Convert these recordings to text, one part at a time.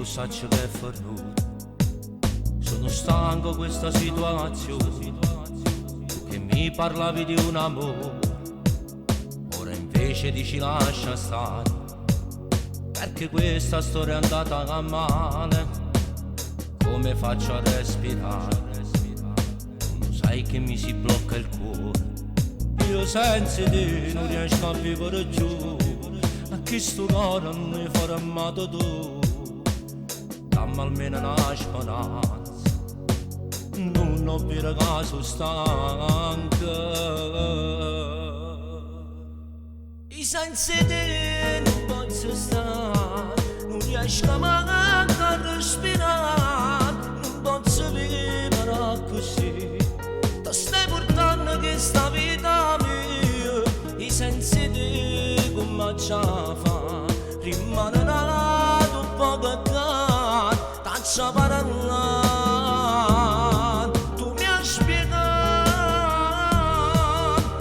Io saccio che è fernuta. Sono stanco questa situazione. Tu che mi parlavi di un amore, ora invece dici lascia stare. Perché questa storia è andata a male. Come faccio a respirare? Tu sai che mi si blocca il cuore. Io senza te non riesco a vivere più. A chi sto cuore non mi farà mai tu. Dammi almeno una speranza. Non ho vero che sono stanco. E senza te non posso stare. Non riesco manco a respirare. Non posso vivere così. Ti stai portando questa vita mia. E senza te come ce la fa? Rimane nato un poco qua, t'accia parlare. Tu mi hai spiegato,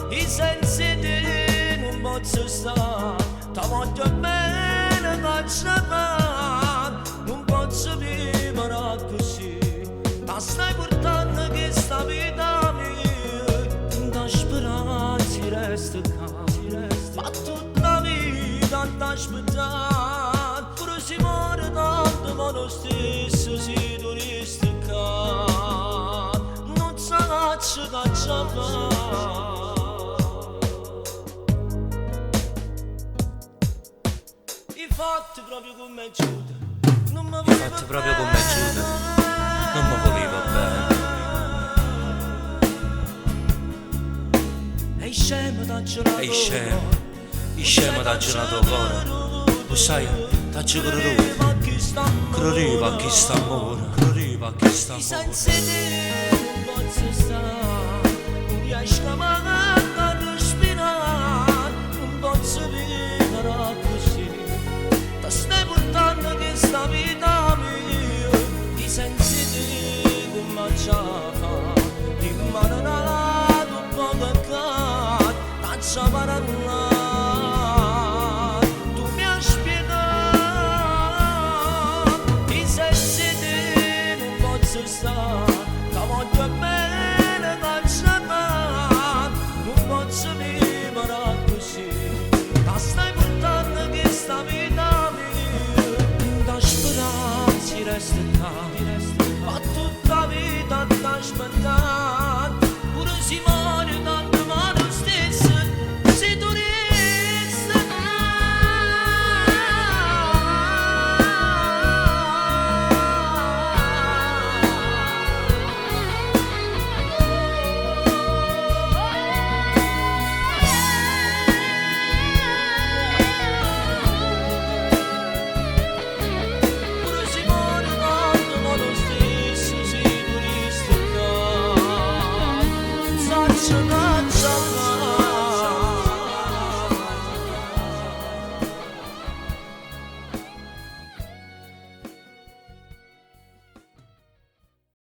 e senza te non posso stare. Ti voglio bene, faccia fa. Non posso vivere così. Ti stai portando questa vita mia. Da speranza resta qua. Ma tutta la vita t'aspettare. Pure se muore tanto, ma lo stesso si tu resti qua. Non saccio che ce fa. I fatti proprio come Giuda. Non mi I fatti proprio come Giuda, non mi voleva bene. E scemo t'ha gelato E scemo, i scemo t'ha gelato il cuore. Lo sai, t'ha creduto. Credeva a chi sta amore, credeva a chi sta E amore. senza te non posso stare, non riesco manco a respirare, non posso vivere così. Ti stai portando questa vita mia, e senza te come ce la fa? Rimane nato un poco qua, t'accia parlare.